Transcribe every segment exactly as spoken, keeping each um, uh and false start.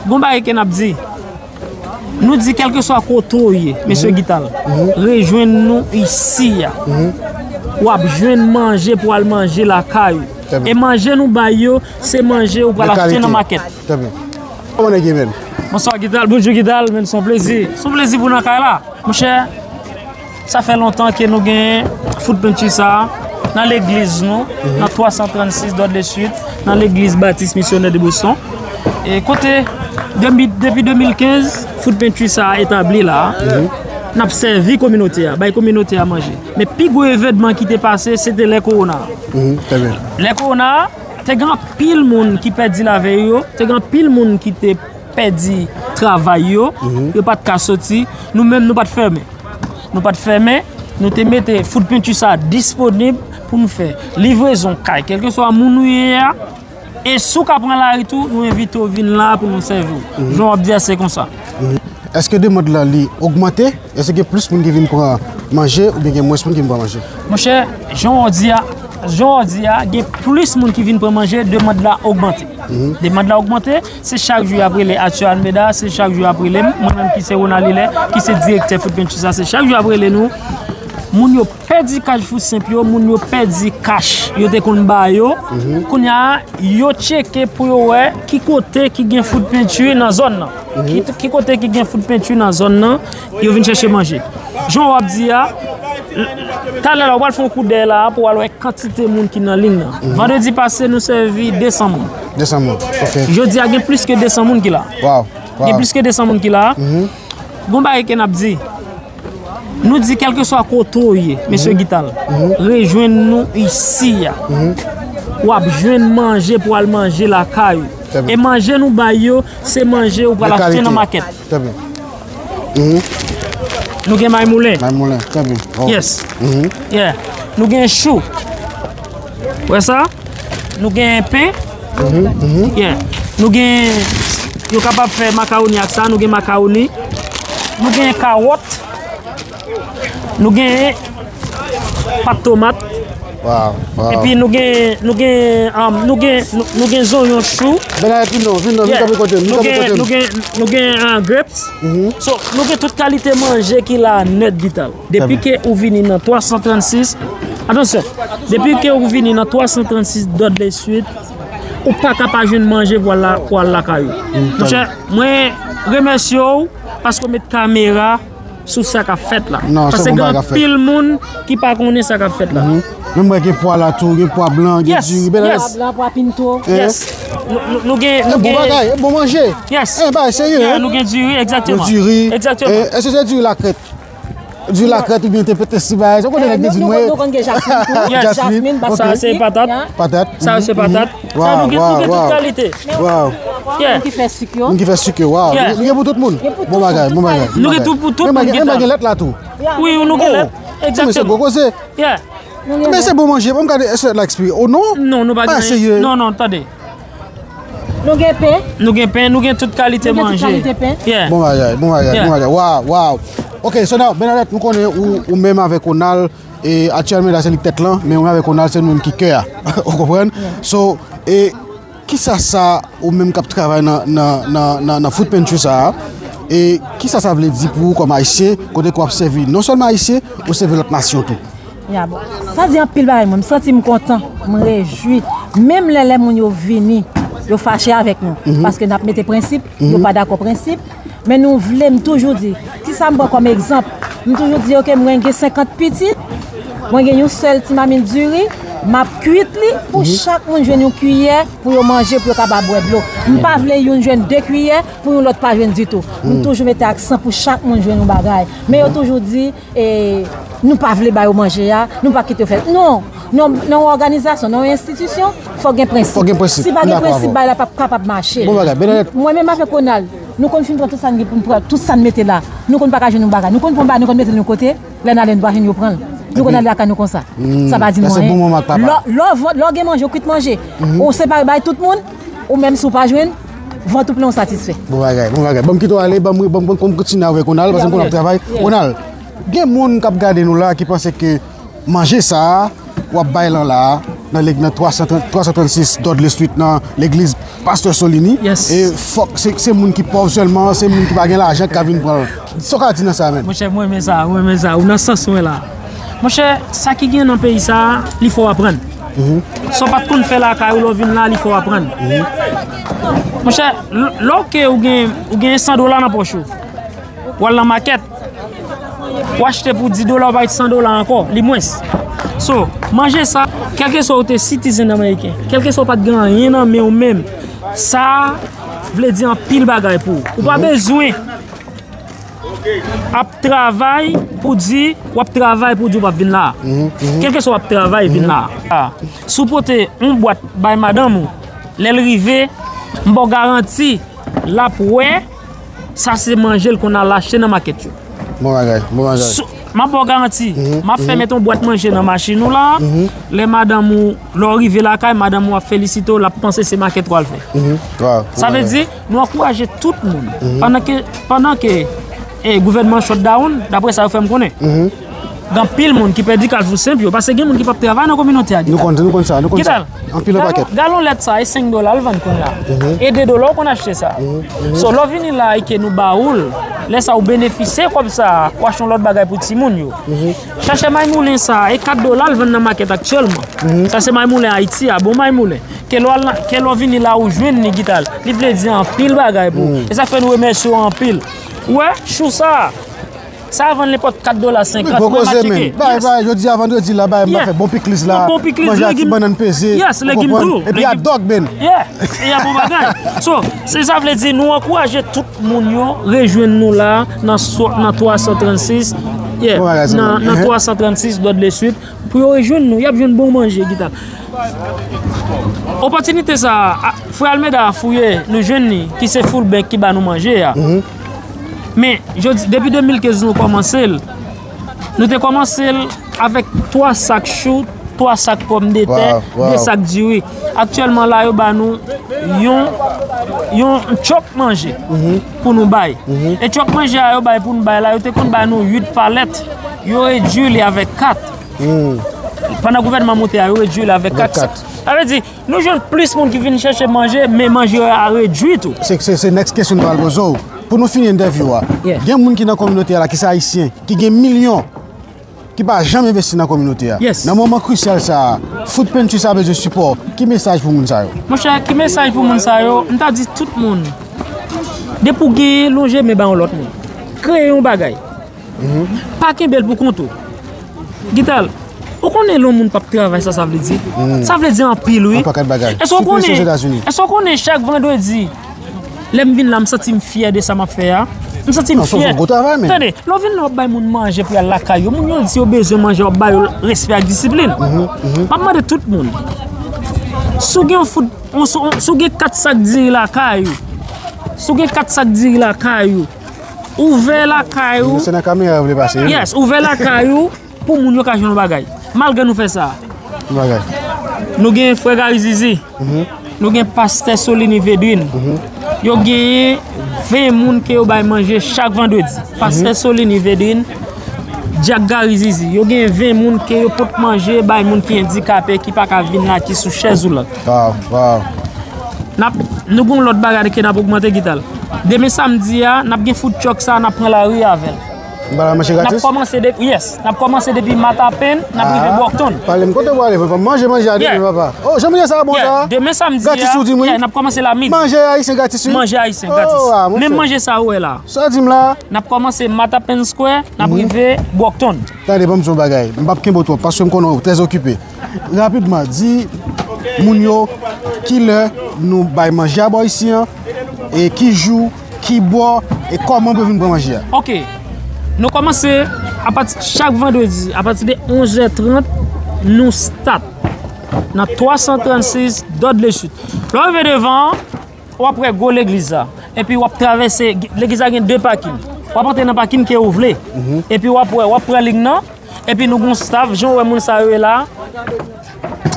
Gon bagay ke n ap di. Nou di kèlkeswa kote w ye, mesye Gital, rejwenn nou isi a. W ap jwenn manje pou w al manje lakay ou. E manje nou bay yo, se manje ou pral achte nan makèt. Trè byen. Kòman nèg ye, menn? Bonswa, Gital. Bonjou, Gital. Menn, se yon plezi. Se yon plezi pou w nan kay la. Monchè, sa fè lontan ke nou gen food pantry sa a nan legliz nou, nan twa san trannsis Dudley Street, nan legliz Batis Misyonè de Boston. E kote, depi, depi de mil kenz, food pantry sa a etabli la a. N ap sèvi kominote a, bay kominote a manje. Men pi gwo evènman ki te pase, se te lè kowona a. Lè kowona a, te gen anpil moun ki pèdi lavi yo, te gen anpil moun ki te pèdi travay yo, yo pa t ka soti, nou menm nou pa t fèmen. Nou pa t fèmen, nou te mete food pantry sa a disponib pou nou fè livrezon kay, kèlkeswa moun ou ye a, e si w ka pran lari tou, nou envite w vin la pou nou sèvi w. Jan w ap di a, se konsa. Èske demann lan li ogmante? Èske gen plis moun ki vin pran manje oubyen gen mwens moun ki vin pran manje? Monchè, jan w di a, jan w di a, gen plis moun ki vin pran manje, demann la ogmante. Demann la ogmante, se chak jou y ap rele Arthur Almeida, se chak jou y ap rele m, mwen menm ki se Ronald Hilaire, ki se direktè food pantry sa, se chak jou y ap rele nou. Moun yo pèdi kach food stamp yo, moun yo pèdi kach yo te konn ba yo. Kounye a, yo tcheke pou yo wè ki kote ki gen food pantry nan zòn nan. Ki, ki kote ki gen food pantry nan zòn nan, yo vin chèche manje. Jan w ap di a, talè la, w pral fè yon kout dèyè la pou w al wè kantite moun ki nan liy nan. Vandredi pase, nou sèvi de san moun. De san moun, ok. Jodi a, gen plis ke de san moun ki la. Wow, wow. Gen plis ke de san moun ki la. Gon bagay ke n ap di. Nou di kèlkeswa kote w ye, mesye Gital, rejwenn nou isi a. W ap jwenn manje pou w al manje lakay ou. Trè byen. E manje nou bay yo, se manje ou pral achte nan makèt. Trè byen. Nou gen maymoulen. Maymoulen, trè byen. Wow. Yes. Yeah. Nou gen chou. Wè sa? Nou gen pen. Yeah. Nou gen, yo kapab fè makawoni ak sa, nou gen makawoni. Nou gen kawòt. Nou gen pat tomat. Wow, wow. Epi nou gen, nou gen, um, nou gen, nou, nou gen zonyon chou. Bènadèt, vin non, vin non, vin kanpe kote m, vin kanpe kote m. Nou gen, nou gen, uh, grapes. So, nou gen tout kalite manje ki la nèt, Gital. Depi ke ou vini nan twa san trannsis, atansyon, depi ke ou vini nan twa san trannsis Dudley Street, ou pa ka pa jwenn manje pou al la, pou al lakay ou. Monchè, mwen remèsye w paske w met kamera sou sa k ap fèt la. Paske gen anpil moun ki pa konnen sa k ap fèt la. Men m wè gen pwa la tou, gen pwa blan, gen diri, bèl. Pwa blan, pwa pinto. Yes. Nou, nou, nou gen, nou gen. E bon bagay, e bon manje. Yes. E bagay serye, hein? Nou gen diri, egzakteman. Diri. Egzakteman. Èske se diri lakrèt? Diri lakrèt oubyen te pete si bagay? Ou konnen nèg te di mwen. Nou konn gen jasmin tou. Jasmin, sa se patat. Patat. Sa se patat. Sa nou gen, nou gen tout kalite. Wow. Moun ki fè sik yo. Moun ki fè sik yo, wow. Nou gen pou tout moun. Bon bagay, bon bagay. Nou gen tout pou tout moun. Men gen lèt la tou. Wi, nou gen lèt. Egzakteman. Men se bon koze. Men se bon manje. Bon, m gade, èske lèt la ekspire? Oh non. Non, nou pa gen. Non, non, tande. Nou gen pen. Nou gen pen, nou gen tout kalite manje. Nou gen tout kalite pen. Yeah. Bon bagay, bon bagay, bon bagay. Wow, wow. Ok, so now, Bernadette, nou konnen ou, ou menm avèk Ronald, e aktyèlman la se li k tèt lan, men ou menm avèk Ronald se nou menm ki kè a. Ou konprann? So, e kisa sa ou menm k ap travay nan, nan, nan, nan, nan food pantry sa a, e kisa sa vle di pou ou kòm ayisyen, kote ke w ap sèvi non sèlman ayisyen, ou sèvi lòt nasyon tou? Ya, bon. Sa di anpil bagay, mwen. M santi m kontan, m rejwi. Menm lè, lè moun yo vini, yo fache avèk nou. Paske n ap mete prensip, yo pa dakò prensip. Men nou vle, m toujou di, ti sa m pran kòm egzanp. M toujou di yo ke mwen gen senkant pitit, mwen gen yon sèl ti mamit diri, m ap kwit li pou chak moun jwenn yon kiyè pou yo manje, pou yo kapab bwè dlo. M pa vle youn jwenn de kiyè pou yon lòt pa jwenn ditou. M toujou mete aksan pou chak moun jwenn yon bagay. Men yo toujou di, e, nou pa vle ba yo manje a, nou pa kite yo fè. Non, nan yon òganizasyon, nan yon enstitisyon, fòk gen prensip. Fòk gen prensip. Si pa gen prensip, bagay la p ap kapab mache. Bon bagay, Bernadette. Mwen menm avèk Ronald, nou konn fin pran tout sa n gen pou n pran, tout sa n mete la. Nou konn pa ka jwenn yon bagay. Nou konn pran bagay, nou konn mete l yon kote, lè n ale, nou pa jwenn yo pran l. Nou konn ale lakay nou konsa. Sa pa di nou anyen. Lè, lè w vann, lè w gen manje, w kwit manje. Ou separe bay tout moun, ou menm si w pa jwenn, vant ou plen, w satisfè. Bon bagay, bon bagay. Ban m kite w ale, ban m, ban m, ban m kontinye avèk Ronald, paske m konn ap travay. Ronald, gen moun k ap gade nou la ki panse ke manje sa a w ap bay lan la a, nan leg-, nan twa san trant, twa san trannsis Dudley Street, nan legliz Pastè Solini, e fòk se, se moun ki pòv sèlman, se moun ki pa gen lajan ki ka vin pran l. Sa w ka di nan sa, menm? Monchè, mwen renmen sa, mwen renmen sa. Ou nan sans mwen la. Monchè, sa ki gen nan peyi sa a, li fè w aprann. Sa w pa t konn fè lakay ou, lè w vin la, li fè w aprann. Monchè, l- lè w ke ou gen, ou gen san dola nan pòch ou, w al nan makèt, w achte pou dis dola, w bay san dola ankò, li mwens. So, manje sa, kèlkeswa ou te citizen ameriken, kèlkeswa ou pa t gen anyen nan men ou menm, sa vle di anpil bagay pou ou. Ou pa bezwen ap travay pou di, w ap travay pou di w p ap vin la. Kèlkeswa w ap travay, vin la. Si w pote yon bwat bay madanm ou, lè l rive, m ba w garanti, l ap wè, sa se manje l konn al achte nan makèt yo. Bon bagay, bon bagay. M ap ba w garanti, m ap fè met yon bwat manje nan machin ou la, lè madanm ou, lè w rive lakay, madanm ou ap felisite w, l ap panse se makèt w al fè. Sa vle di, nou ankouraje tout moun. Pandan ke, pandan ke e, gouvènman shutdown, daprè sa yo fè m konnen. Gen anpil moun ki pèdi kalfou senp yo, paske gen moun ki p ap travay nan kominote a. Nou konn, nou konn sa, nou konn sa. Anpil an pakèt. Galon lèt sa, e senk dola l vann kounye a. E de dola ou konn achte sa. So, lè w vini la e ke nou ba ou l, lè sa ou benefisye kòb sa, ou achte yon lòt bagay pou timoun yo. Chache maymoulen sa, e kat dola l vann nan makèt aktyèlman. Sa se maymoulen Ayiti a, bon maymoulen. Ke lè w al nan- ke lè w vini la ou jwenn li, Gital, li vle di anpil bagay pou ou. E sa fè nou remèsye w anpil. Ou wè, chou sa, sa a vann nenpòt kat dola senkant, mwen matike. Bay, bay, jodi a vandredi la, bay, m ap fè bon pikliz la. Bon pikliz, manje a ti bannann peze, ou konprann? Epi a dòg, men. Yeah, e a bon bagay. So, se sa vle di, nou ankouraje tout moun yo rejwenn nou la nan swa- nan twa san trannsis, yeah, nan, nan twa san trannsis Dòdleswit, pou yo rejwenn nou, y ap jwenn bon manje, Gital. Opòtinite sa a, a, frè Almeda a fouye, nou jwenn li, ki se Food Bank ki ba nou manje a. Men, jodi, depi de mil kenz nou kòmanse l, nou te kòmanse l avèk twa sak chou, twa sak pòmdetè, de sak diri. Aktyèlman la, yo ba nou yon, yon tchòk manje pou nou bay. E tchòk manje a yo bay pou nou bay la, yo te konn ba nou uit palèt, yo redui li avèk kat. Pandan gouvènman moute a, yo redui li avèk kat. Sa vle di, nou jwenn plis moun ki vin chèche manje, men manje a redui tou. Se, se, se next kesyon m pral poze w. Pou nou fini entèvyou a, gen moun ki nan kominote a la, ki se ayisyen, ki gen milyon, ki pa janm envesti nan kominote a. Nan moman krisyal sa a, Food Pantry sa a bezwen sipò. Ki mesaj pou moun sa yo? Monchè, ki mesaj pou moun sa yo? M ta di tout moun, depi w genyen, lonje men ba yon lòt moun. Kreye yon bagay. Pa kenbe l pou kont ou. Gital, ou konnen lè yon moun p ap travay, sa sa vle di? Sa vle di anpil, wi. Èske w konnen, èske w konnen chak vandredi, lè m vin la, m santi m fyè de sa m ap fè a? M santi m fyè. Tande, lè w vin la, w ap bay moun manje pou y al lakay yo. Moun yo di yo bezwen manje, w ap ba yo respè ak disiplin. M ap mande tout moun, si w gen yon fout, yon, si w, si w gen kat sak diri lakay ou, si w gen kat sak diri lakay ou, ouvè lakay ou. Se nan kamera yo vle pase, wi. Yes, ouvè lakay ou pou moun yo ka jwenn yon bagay. Malgre nou fè sa, nou gen frè Gary Zizi, nou gen pastè Solini Vedrine. Yo genyen ven moun ke yo bay manje chak vandredi. Pastè Solini Vedrine, Dyak Gary Zizi, yo genyen ven moun ke yo pot manje bay moun ki andikape, ki pa ka vin la, ki sou chèz woulant. N ap, nou gen yon lòt bagay ke n ap ogmante, Gital. Demen samdi a, n ap gen food truck sa, n ap pran lari avè l. M pa la manje gratis? N ap kòmanse depi, yes, n ap kòmanse depi Matapen, n ap rive Brockton. Pale m kote w prale, papa. Manje, manje a demen, papa. Oh, jan manje sa bon sa? Demen samdi a, gratis ou di m, wi. N ap kòmanse la midi. Manje ayisyen gratis, wi. Manje ayisyen gratis. Menm manje sa ou wè la. Sa di m la? N ap kòmanse Matapen Square, n ap rive Brockton. Tande, ban m di w yon bagay. M p ap kenbe w twòp, paske m konnen w trè okipe. Rapidman, di moun yo kilè nou bay manje a bò isi an, e ki jou, ki bò, e kòman pou yo vin pran manje a. Ok. Nou kòmanse apati chak vandredi, apati de onz è trant, nou start nan twa san trannsis Dudley Street. Lè w rive devan an, w ap wè gwo legliz la. Epi w ap travèse, legliz la gen de pakin. W ap antre nan pakin ke ou vle. Epi w ap wè, w ap pran liy nan. Epi nou gon staff, jan w wè moun sa yo ye la,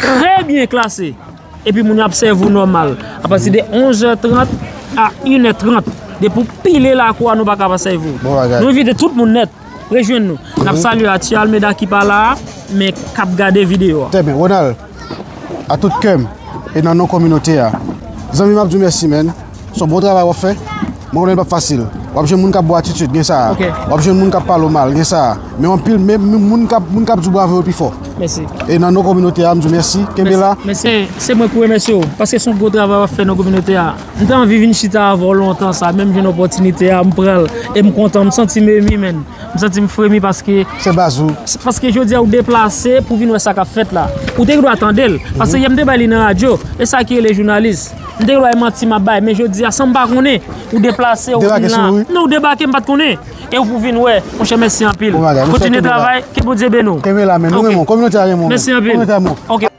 trè byen klase. Epi moun yo ap sèvi w nòmal. Apati de onz è trant a inè trant. Depi w pile lakou a, nou pa ka pa sèvi w. Bon bagay. Nou envite tout moun nèt. Rejwenn nou. N ap salye a Tia Almeida ki pa la a, men k ap gade videyo a. Trè byen. Ronald, a tout kè m, e nan non kominote a, Zanmi m, ap di w mèsi, man. Se yon bon travay w ap fè. Mwen konnen l p ap fasil. W ap jwenn moun k ap ba w atitid, gen sa. Ok. W ap jwenn moun k ap pale w mal, gen sa. Men anpil, men moun k ap, moun k ap di w bravo yo pi fò. Mèsi. E nan non kominote a, m di w mèsi. Kenbe la. Mèsi. Se mwen pou remèsye w, paske se yon gwo travay w ap fè nan kominote a. M te anvi vin chita avè w lontan sa, men m jwenn opòtinite a, m pran l, e m kontan, m santi m emi, man. M santi m fremi paske Se baz ou. Paske jodi a ou deplase pou vin wè sa k ap fèt la. Ou te gen dwa tande l. Paske yè m te bay li nan radyo. E sa ki rele jounalis. M te gen dwa e manti m ap bay. Men jodi a, san m pa konnen, ou deplase, ou vin la. Non, ou debake, m pa t konnen. E ou pou vin wè. Monchè, mèsi anpil. Bon bagay, monchè, kenbe la. Kontinye travay, ke Bondye beni w. Kenbe la, men nou renmen w. Kominote a renmen w, men. Mèsi anpil. Kominote a renmen w. Ok.